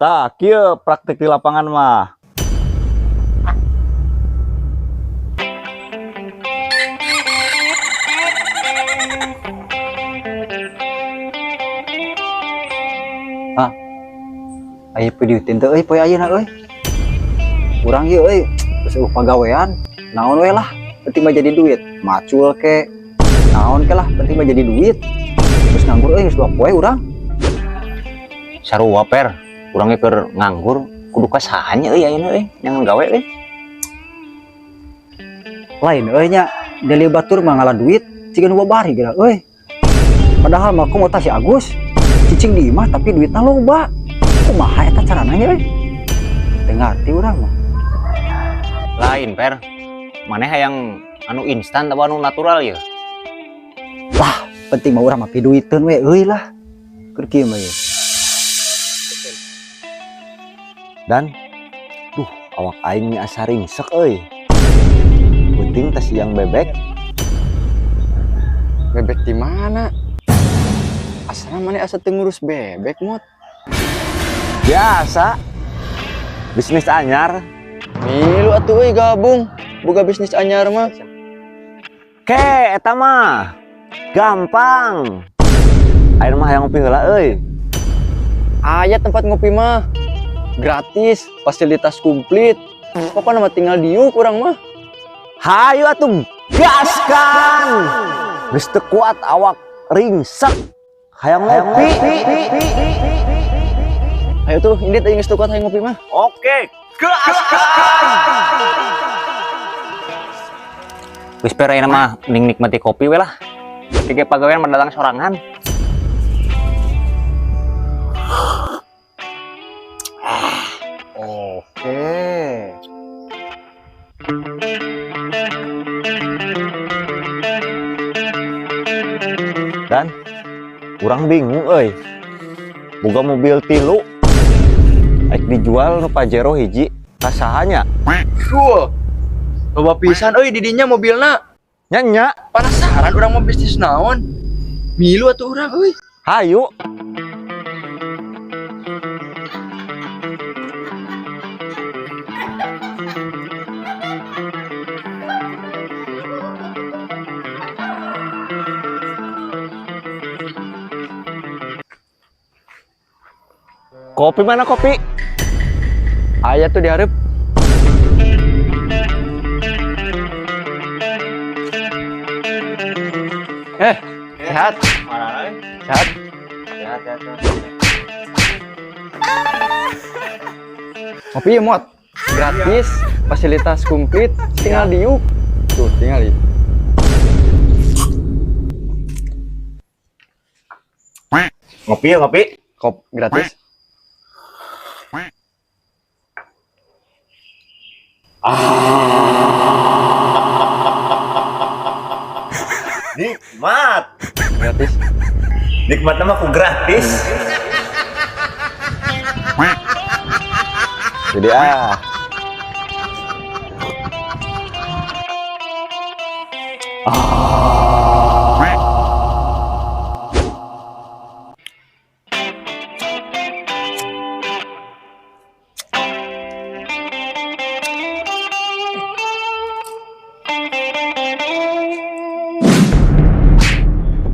Tah, kieu praktik di lapangan mah. Aya piduiteun teu euy poe ayeuna euy. Urang ieu euy, geus eueuh pagawean, naon we lah, penting mah jadi duit. Macul ke, naon ke lah, penting mah jadi duit. Geus nganggur euy, geus 2 poe urang. Sarua, Per, urang ge keur nganggur, kudu ka saha nya euy ayeuna euy, jangan gawe euy. Lain euy nya, deli batur mah ngala duit, ciga nu babari geura euy. Padahal mah komo tah si Agus, cicing di imah tapi duitna loba. Kumaha eta carana nya euy? Teu ngarti urang mah. Lain, Per. Maneh hayang anu instan atau anu natural ya? Lah, penting mah urang mah piduiteun we euy lah. Keur kieu mah ieu. Dan duh, awak aing nya asa ringsek euy. Penting tas siang bebek. Bebek di mana? Asana mana asa teu ngurus bebek, Mot? Biasa. Bisnis anyar. Milu atuh euy gabung. Boga bisnis anyar mah. Ke, eta mah gampang. Ayeuna mah hayang ngopi heula euy. Aya tempat ngopi mah. Gratis, fasilitas komplit. Pokoknya mah tinggal diuk urang mah. Hayu atuh gaskan. Geus teu kuat awak ringsek. Hayang ngopi. Ayo tuh, ini teh geus teu kuat hayang ngopi mah. Oke, gaskan. Geus, Per, ayeuna mah mending nikmati kopi we lah. Kege pagawean mah datang sorangan. Oke. Dan urang bingung euy. Boga mobil tilu. Aik dijual nu Pajero hiji ka saha nya? Duh. Loba pisan euy didinya mobilna. Nya nya, Penasaran urang mau bisnis naon? Milu atuh urang euy. Hayu. Kopi mana kopi? Aya tuh dihareup. Eh, sehat? Sehat. Sehat, sehat. Ngopi ya, Mot. Gratis, fasilitas komplit, tinggal diuk. Tuh, tinggal di. Ngopi ya ngopi. Kop gratis. Nikmat. Gratis. Nikmatnya mah ku gratis. Jadi ah.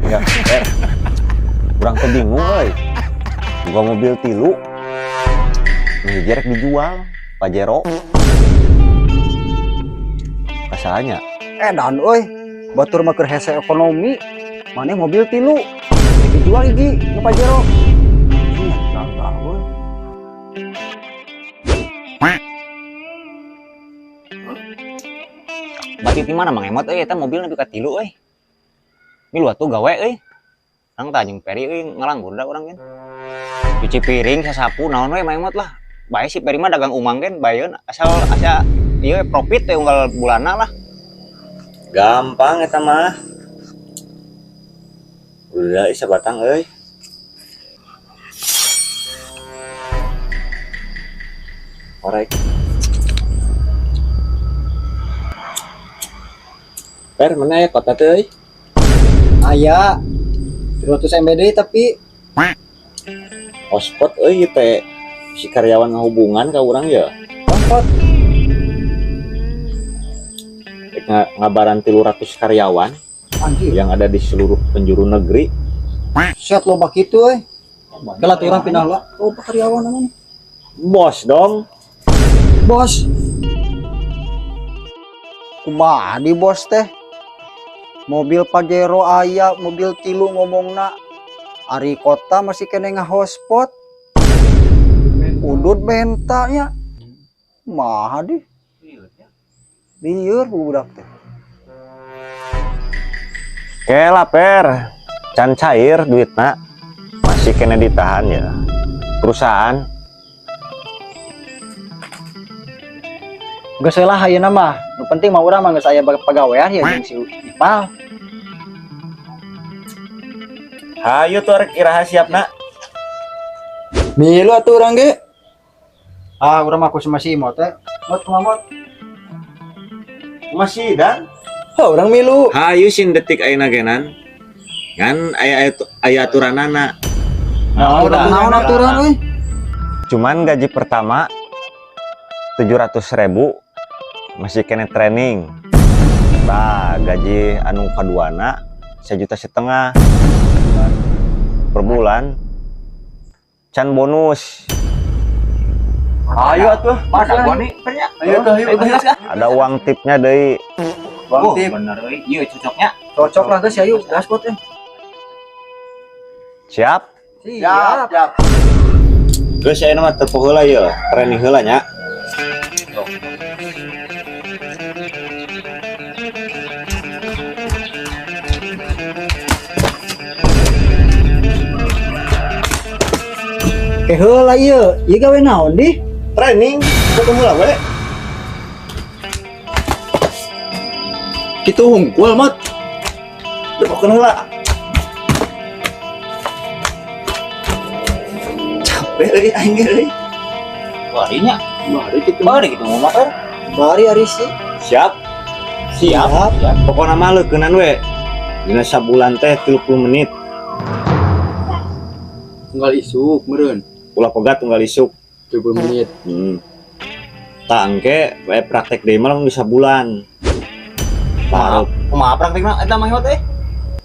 Ya, urang teh bingung euy. Boga mobil tilu. Nu hiji rek dijual, Pajero. Ka saha nya? Edan euy, batur mah keur hese ekonomi, maneh mobil tilu dijual hiji nu Pajero. Ih, gagal euy. Bati ti mana Mang Emot euy eta mobil nepi ka tilu euy. Milu atuh gawe euy. Urang tah jeung Peri euy ngalanggur da urang gen. Cuci piring, sasapu naon we Mang Emot lah. Bae si Peri mah dagang umang gen baeun asal asa ieu profit teh unggal bulanna lah. Gampang eta mah. Udah isa batang euy. Korek. Per, mana ya kota teh euy? Aya 200 MB deui tapi Hotspot euy teh. Si karyawan ngahubungan ka urang ya. Tempat. Rek ngabaran 300 karyawan Anjir. yang ada di seluruh penjuru negeri. Set, loba kitu euy. Kela tuh urang pindah lah. Loba karyawan namanya. Bos dong. Bos. Kumaha di bos teh? Mobil Pajero aya, mobil tilu ngomongna. Ari kota masih keneh ngahotspot. Udut menta nya. Kumaha di? Lieur budak teh. Kela Per, can cair duitna. Masih keneh ditahan ya. Perusahaan. Geus lah ayeuna mah. Nu penting mah urang mah geus aya pagawean ya jeung si Ipal. Hayu tuh rek iraha siapna. Milu atuh urang ge. Ah, urang mah kusi masih imot teh. Mot kumaha mot? Masih dan Hah, urang milu. hayu sin detik ayeuna genan. Ngan aya aya, aya aturanana. Naon naon aturan euy? Cuman gaji pertama 700 ribu masih keneh training. Nah, gaji anu kaduana 1,5 juta per bulan. Can bonus. Ayo atuh. Mana gua nih, pernya. Ayo tuh, ayo. Ada uang tipnya deui. Bang Oh, tip. bener euy. Ieu cocoknya. Cocok lah geus ayo gas bot eh. Siap? Siap. Siap. Geus ayeuna mah teu heula ye, training heula nya. Eh heula ieu, ieu gawe naon di? Training, teu heula we. Kitu hungkul mot. Teu heula. Capek euy aing ge euy. Barinya. Bari kitu. Bari gitu ngomong Per. Bari ari sih. Siap? Siap. Pokokna mah leukeunnan we. Dina sabulan teh 30 menit. Unggal isuk meureun. Ulah pegat unggal isuk. 20 menit. Tah engke we praktek deui mah lamun bisa bulan. Taruh Kumaha praktekna eta mah teh?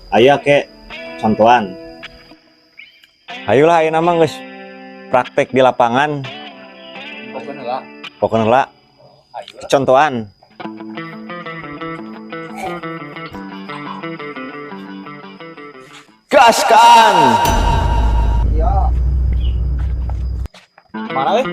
Aya ke contohan. Hayulah ayeuna mah geus praktek di lapangan. Pokokna lah. Pokokna lah contohan. Gaskan. Iya. Mana euy?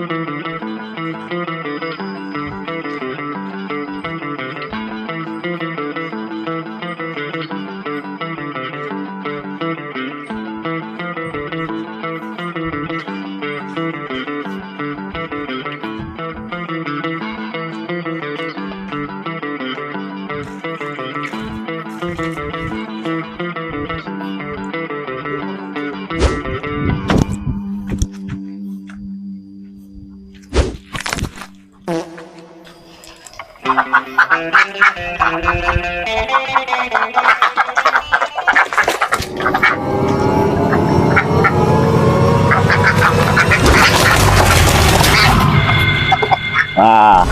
Ah.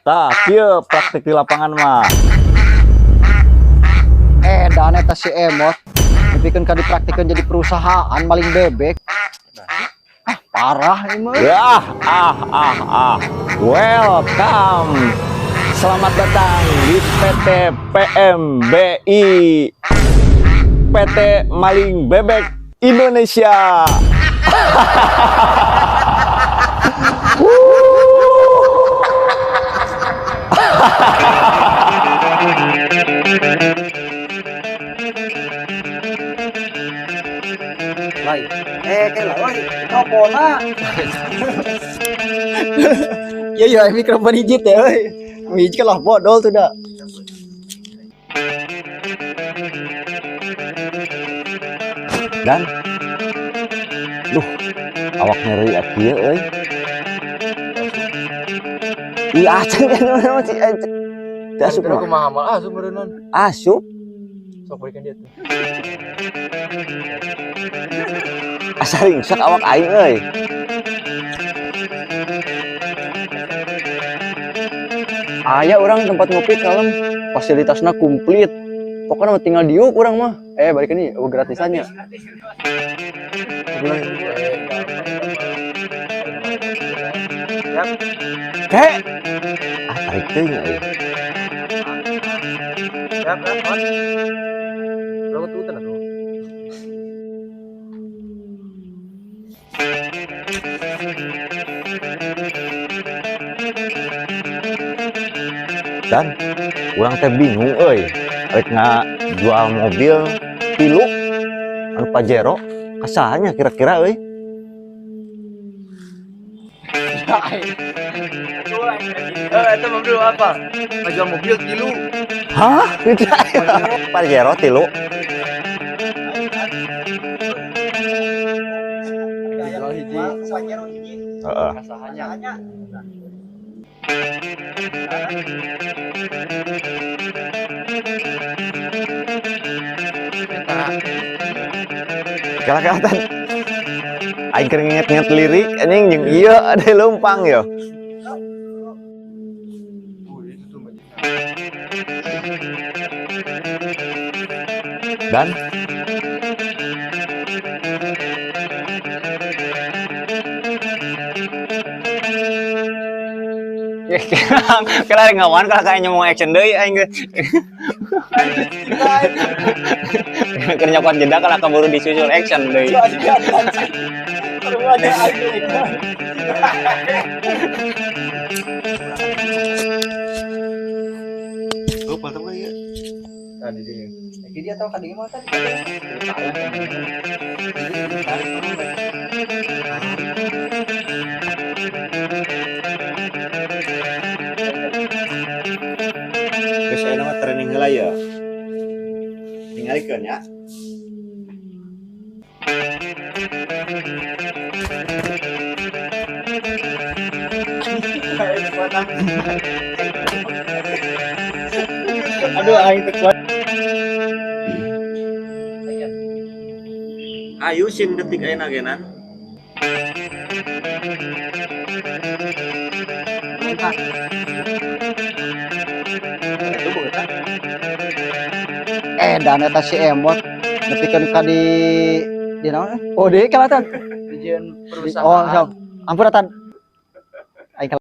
Tah, kieu praktik di lapangan mah. Eh, dan eta si Emot dipikeun ka dipraktikeun jadi perusahaan maling bebek. Ah, parah ini mah. Ya, ah, ah, ah. Welcome. Selamat datang di PT PMBI. PT Maling Bebek Indonesia. Lai. Eh, kela euy, mikrofonnya. Iya, iya, mikrofon hiji teh euy. Hiji kalah bodol tuh dah. Dan duh, awak nyeri kieu euy. Iya, asup kan masih teu asup Terus mah. kumaha mah asup meureunnan. Asup. Sok balikan dia tuh. Asa ringsek awak aing euy. Aya urang tempat ngopi kalem, fasilitasna komplit. Pokoknya mah tinggal diuk urang mah. Balikan nih, oh, gratisannya. Kek. Ah, tarik teuing euy. Dan urang teh bingung euy. Rek ngajual mobil tilu anu Pajero ka saha nya kira-kira euy. Itu mobil apa? Ngajual mobil tilu. Hah? Pajero tilu. Jual hiji. Heeh. Kasahanya. Kala-kalatan. Aing keur nginget-nginget lirik anjing jeung ieu ada leumpang yo. Dan Kira ngawan kalau kayaknya mau action deui aing ge. Keur nyokot jeda kalau keburu disusul action deui. Oh, mantap ya. Tadi dia. Dia tahu kan dia mau tadi. Geus aya mah training heula ya. Tingalikeun ya. Aduh aing teu kuat. Ayo sin detik ayeuna ge nan. Dan eta si Emot nepikeun ka di naon? Oh, di kalatan. Dijieun Oh, sok. Ampun atan.